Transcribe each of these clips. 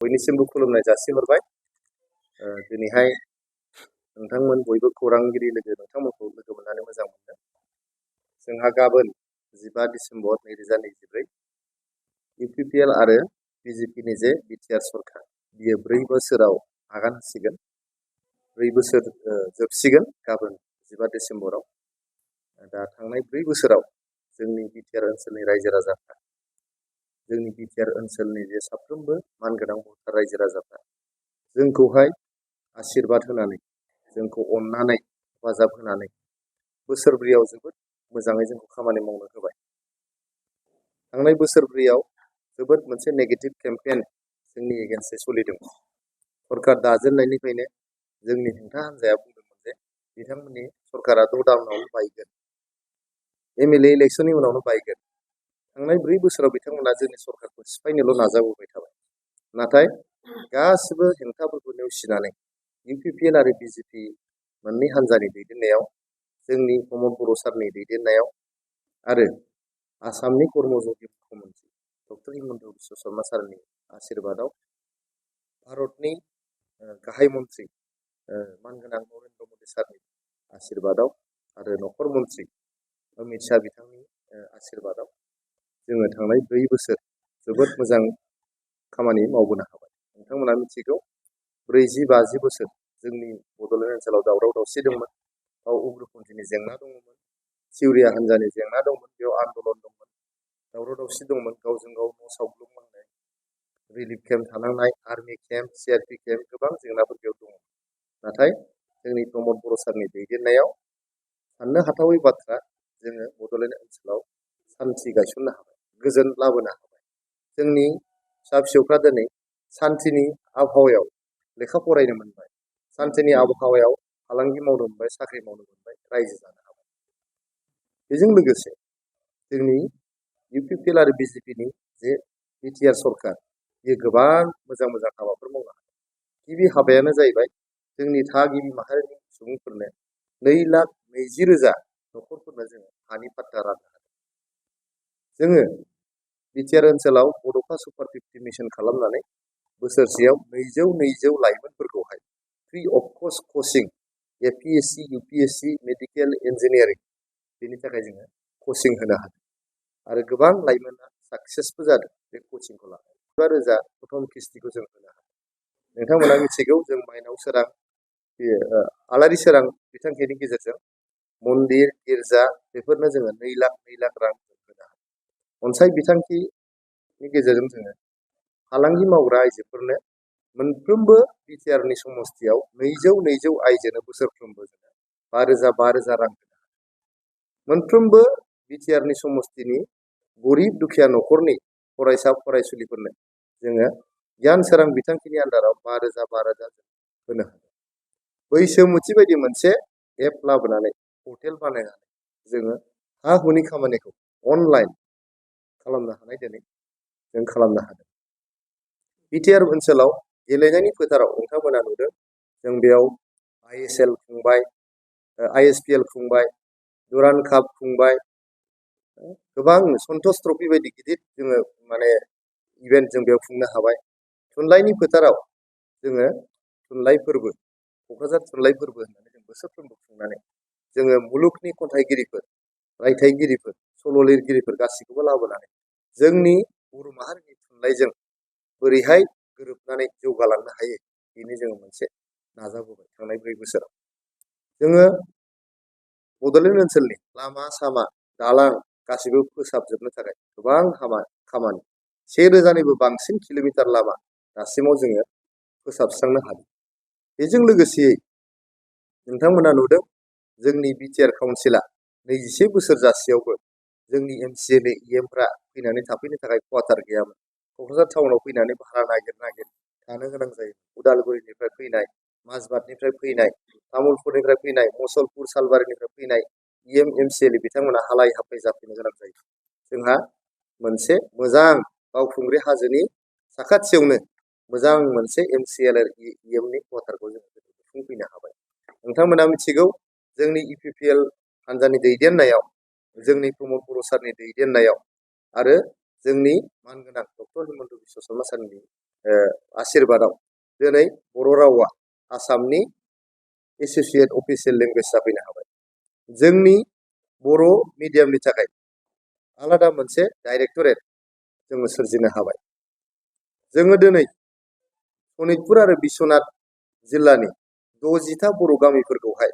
बयनिसिमबो खुलुमनाय जासिहरबाय। दिनैहाय नोंथांमोन बयबो खौरांगिरि नोंथांमोनखौ लोगो मोननानै मोजां मोनदों। जोंहा गाबोन 15 डिसेम्बर 2023 UPPL आरो BJPनि जे BTR सरकार बियो 4 बोसोराव आगान होसिगोन। 4 बोसोर जोबसिगोन गाबोन 15 डिसेम्बराव। दा थांनाय 4 बोसोराव जोंनि BTR ओनसोलनि रायजो राजाफ्रा जोंनि BTR ओनसोलनि जे साफ्रोमबो मानगोनां भटार रायजो राजाफ्रा जोंखौहाय आशीर्बाद होनानै जोंखौ अननानै हेफाजाब होनानै बोसोरब्रैयाव जोबोद मोजाङै जोंखौ खामानि मावनो होबाय। थांनाय बोसोरब्रैयाव जोबोद मोनसे नेगेटिभ केम्पेइन जोंनि एगेन्स्टै सोलिदोंमोन। सरकार दाजेननायनिफ्रायनो जोंनि हेंथा हान्जाया बुंदोंमोन जे बिथांमोननि सरकारा 6 दानावनो बायगोन, MLA इलेक्सननि उनावनो बायगोन। थांनाय 4 बोसोराव बिथांमोना जोंनि सरकारखौ सिफायनोल' नाजाबोबाय थाबाय। नाथाय गासिबो हेंथाफोरखौ नेवसिनानै UPPL आरो BJP मोननै हान्जानि दैदेननायाव, जोंनि प्रमद बर' सारनि दैदेननायाव आरो आसामनि कर्मयोगी मुख्यमन्त्रि डक्टर हिमन्त बिश्व शर्मा सारनि आशीर्बादाव, भारतनि गाहाय मन्त्रि मानगोनां नरेन्द्र मदि सारनि आशीर्बादाव आरो नखर मन्त्रि अमित शाह बिथांनि आशीर्बादाव जोङो थांनाय 4 बोसोर जोबोद मोजां खामानि मावबोनो हाबाय। नोंथांमोना मिथिगौ 40-50 बोसोर जोंनि बड'लेण्ड ओनसोलाव दावराव दावसि दंमोन, बाव उग्रपन्थीनि जेंना दंमोन, सिउरिया हान्जानि जेंना दंमोन, बेयाव आन्दलन दंमोन, दावराव दावसि दंमोन, गावजों गाव न' सावग्लुंनांनाय, रिलिफ केम्प थानांनाय, आर्मि केम्प, CRP केम्प, गोबां जेंनाफोर बेयाव दंमोन। नाथाय जोंनि प्रमद बर' सारनि दैदेननायाव साननो हाथावै बाथ्रा, जोङो बड'लेण्ड ओनसोलाव सान्थि गायसननो हाबाय, गोजोन लाबोनो हाबाय। जोंनि फिसा फिसौफ्रा दिनै सान्थिनि आबहावायाव लेखा फरायनो मोनबाय, सान्थिनि आबहावायाव फालांगि मावनो मोनबाय, साख्रि मावनो मोनबाय, रायजो जानो हाबाय। बेजों लोगोसे जोंनि UPPL आरो BJPनि जे BTR सरकार बेयो गोबां मोजां मोजां हाबाफोर मावनो हादों। गिबि हाबायानो जाहैबाय जोंनि थागिबि माहारिनि सुबुंफोरनो 2,20,000 न'खरफोरनो जोङो हानि पाट्टा राननो हादों। जोङो BTR ओनसोलाव बड'फा सुपार 50 मिशन खालामनानै बोसोरसेयाव 200 लाइमोनफोरखौहाय free of cost coaching, APSC, UPSC, medical, engineering, बेनि थाखाय जोङो कचिं होनो हादों आरो गोबां लाइमोना साक्सेसबो जादों बे कचिंखौ लानानै। 15,000 प्रथम किस्तिखौ जों होनो हादों। नोंथांमोना मिथिगौ जों माइनाव सोरां, आलारि सोरां बिथांखिनि गेजेरजों मन्दिर, गिर्जा बेफोरनो जोङो 2 लाख रां होनो हादों। अनसाय बिथांखिनि गेजेरजों जोङो फालांगि मावग्रा आइजोफोरनो मोनफ्रोमबो BTRनि समस्तियाव 200 आइजोनो बोसोरफ्रोमबो जोङो 5,000 रां होनो हादों। मोनफ्रोमबो BTRनि समस्तिनि गरिब दुखिया न'खरनि फरायसा फरायसुलिफोरनो जोङो गियान सोरां बिथांखिनि आन्दाराव 5,000 होनो हादों। बैसोमुथि बायदि मोनसे एप लाबोनानै, पर्टेल बानायनानै जोङो हा हुनि खामानिखौ अनलाइन खालामनो हानाय दिनै जों खालामनो हादों। BTR ओनसोलाव गेलेनायनि फोथाराव नोंथांमोना नुदों, जों बेयाव ISL खुंबाय, ISPL खुंबाय, दुरान काप खुंबाय, गोबां सन्टस ट्रफि बायदि गिदिर जोङो इभेन्ट जों बेयाव खुंनो हाबाय। थुनलाइनि फोथाराव जोङो थुनलाइ फोरबो, क'क्राझार थुनलाइ फोरबो होननानै जों बोसोरफ्रोमबो खुंनानै जोङो मुलुगनि खन्थाइगिरिफोर, रायथाइगिरिफोर, सल' लिरगिरिफोर गासैखौबो लाबोनानै जोंनि बर' माहारिनि थुनलाइजों बोरैहाय गोरोबनानै जौगालांनो हायो, बेनि जोङो मोनसे नाजाबोबाय। थांनाय 4 बोसोराव जोङो बड'लेण्ड ओनसोलनि लामा सामा, दालां गासिबो फोसाबजोबनो थाखाय गोबां खामानि 1,000निबो बांसिन किल'मिटार लामा दासिमाव जोङो फोसाबस्रांनो हादों। बेजों लोगोसेयै नोंथांमोना नुदों जोंनि BTR काउन्सिला 21 बोसोर जासेयावबो जोंनि MCLA EMफ्रा फैनानै थाफैनो थाखाय क्वार्टार गैयामोन। क'क्राझार टाउनाव फैनानै भारा नागिर थानो गोनां जायो। उदालगुरिनिफ्राय फैनाय, माजबाटनिफ्राय फैनाय, तामुलपुरनिफ्राय फैनाय, मुसलपुर सालबारिनिफ्राय फैनाय MCLA बिथांमोना हालाय हाफाय जाफैनो गोनां जायो। जोंहा मोनसे मोजां बावखुंग्रि हाजोनि साखाथियावनो मोजां मोनसे MCLA EMनि क्वार्टारखौ जोङो खुंफैनो हाबाय। नोंथांमोना मिथिगौ जोंनि UPPL हान्जानि दैदेननायाव, जोंनि प्रमद बर' सारनि दैदेननायाव आरो जोंनि मानगोनां डक्टर हिमन्त बिश्व शर्मा सारनि आशीर्बादाव दिनै बर' रावा आसामनि एस'सिएट अफिसियेल लेंगुवेज जाफैनो हाबाय। जोंनि बर' मिडियामनि थाखाय आलादा मोनसे डाइरेक्टरेट जोङो सोरजिनो हाबाय। जोङो दिनै सनितपुर आरो बिश्वनाथ जिल्लानि 60था बर' गामिफोरखौहाय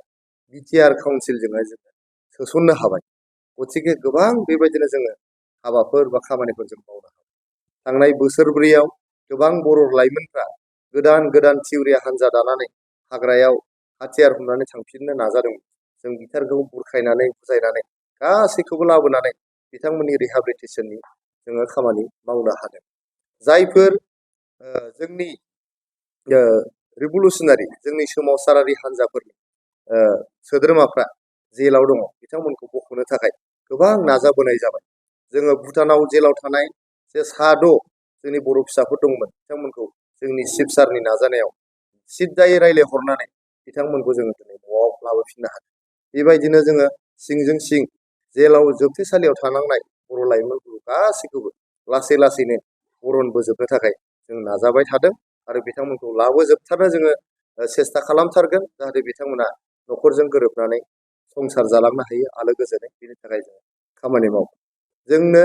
बिटिआर काउन्सिलजोंहाय जोङो सोसननो हाबाय। गतिके गोबां बेबायदिनो जोङो हाबाफोर बा खामानिफोर जों मावनो हाबाय। थांनाय बोसोरब्रैयाव गोबां बर' लाइमोनफ्रा गोदान गोदान थिउरिया हान्जा दानानै हाग्रायाव हाथियार हमनानै थांफिननो नाजादोंमोन। जों बिथांखौ बुरखायनानै बुजायनानै गासैखौबो लाबोनानै बिथांमोननि रिहाबिलिटेसननि जोङो खामानि मावनो हादों। जायफोर जोंनि रिभलुसनारि जोंनि सोमावसारारि हान्जाफोरनि सोद्रोमाफ्रा जेलाव दङ बिथांमोनखौ बख'नो थाखाय गोबां नाजाबोनाय जाबाय। जोङो भुटानाव जेलाव थानाय जे 6 जोंनि बर' फिसाफोर दंमोन बिथांमोनखौ जोंनि चिफ सारनि नाजानायाव सिद्दायै रायज्लायहरनानै बिथांमोनखौ जोङो दिनै न'आव लाबोफिननो हादों। बेबायदिनो जोङो सिंजों सिं जेलाव जोबथेसालियाव थानांनाय बर' लाइमोनफोरखौ गासैखौबो लासै लासैनो बरनबोजोबनो थाखाय जों नाजाबाय थादों आरो बिथांमोनखौ लाबोजोबथारनो जोङो सेस्था खालामथारगोन जाहाथे बिथांमोना न'खरजों गोरोबनानै संसार जालांनो हायो आलो गोजोनै। बेनि थाखाय जों खामानि मावो। जोंनो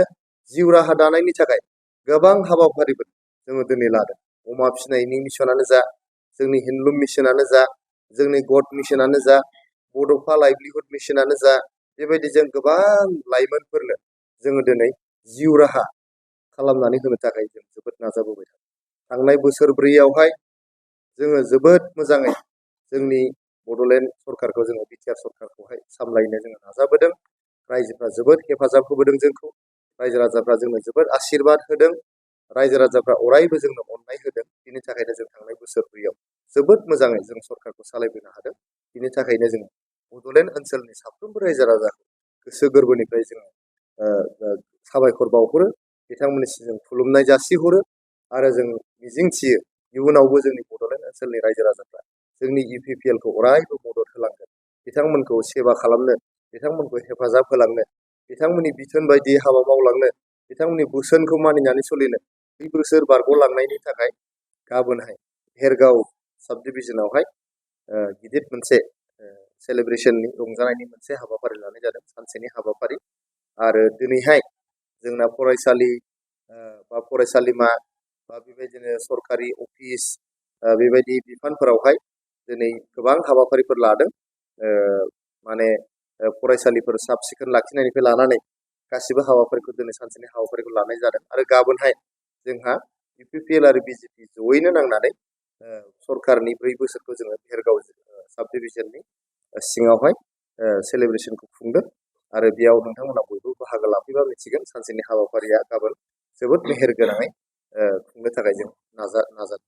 जिउ राहा दानायनि थाखाय गोबां हाबाफारिफोर जोङो दिनै लादों। अमा फिसिनायनि मिशनानो जा, जोंनि हेन्डलुम मिशनानो जा, जोंनि गड मिशनानो जा, बड'फा लाइभलिहुड मिशनानो जा, बेबायदि जों गोबां लाइमोनफोरनो जोङो दिनै जिउ राहा खालामनानै होनो थाखाय जों जोबोद नाजाबोबाय थादों। थांनाय बोसोरब्रैयावहाय जोङो जोबोद मोजाङै जोंनि बड'लेण्ड सरकारखौ जोङो बिटिआर सरकारखौहाय सामलायनो जोङो नाजाबोदों। रायजोफ्रा जोबोद हेफाजाब होबोदों जोंखौ। रायजो राजाफ्रा जोंनो जोबोद आशीर्बाद होदों। रायजो राजाफ्रा अरायबो जोंनो अननाय होदों। बिनि थाखायनो जों थांनाय बोसोरब्रैयाव जोबोद मोजाङै जों सरकारखौ सालायबोनो हादों। बिनि थाखायनो जों बड'लेण्ड ओनसोलनि साफ्रोमबो रायजो राजाखौ गोसो गोरबोनिफ्राय जोङो साबायखर बावहरो, बिथांमोननिसिम जों खुलुमनाय जासिहरो आरो जों मिजिंथियो इयुनावबो जोंनि बड'लेण्ड ओनसोलनि रायजो राजाफ्रा जोंनि इउपिपिएलखौ अरायबो मदद होलांगोन। बिथांमोनखौ सेवा खालामनो, बिथांमोनखौ हेफाजाब होलांनो, बिथांमोननि बिथोन बायदि हाबा मावलांनो, बिथांमोननि बोसोनखौ मानिनानै सोलिनो 2 बोसोर बारग'लांनायनि थाखाय गाबोनहाय भेरगाव साब डिभिजनावहाय गिदिर मोनसे सेलिब्रेसननि रंजानायनि मोनसे हाबाफारि लानाय जादों, सानसेनि हाबाफारि। आरो दिनैहाय जोंना फरायसालि बा फरायसालिमा बा बेबायदिनो सरकारि अफिस बेबायदि बिफानफोरावहाय दिनै गोबां हाबाफारिफोर लादों। माने फरायसालिफोर साब सिखोन लाखिनायनिफ्राय लानानै गासिबो हाबाफारिखौ दिनै सानसेनि हाबाफारिखौ लानाय जादों। आरो गाबोनहाय जोंहा इउपिपिएल आरो बिजेपि जयैनो नांनानै सरकारनि 4 बोसोरखौ जोङो भेरगाव साब डिभिजननि सिङावहाय सेलिब्रेसनखौ खुंदों। आरो बेयाव नोंथांमोना बयबो बाहागो लाफैबा मिथिगोन सानसेनि हाबाफारिया गाबोन जोबोद मेहेर गोनाङै खुंनो थाखाय जों नाजादों।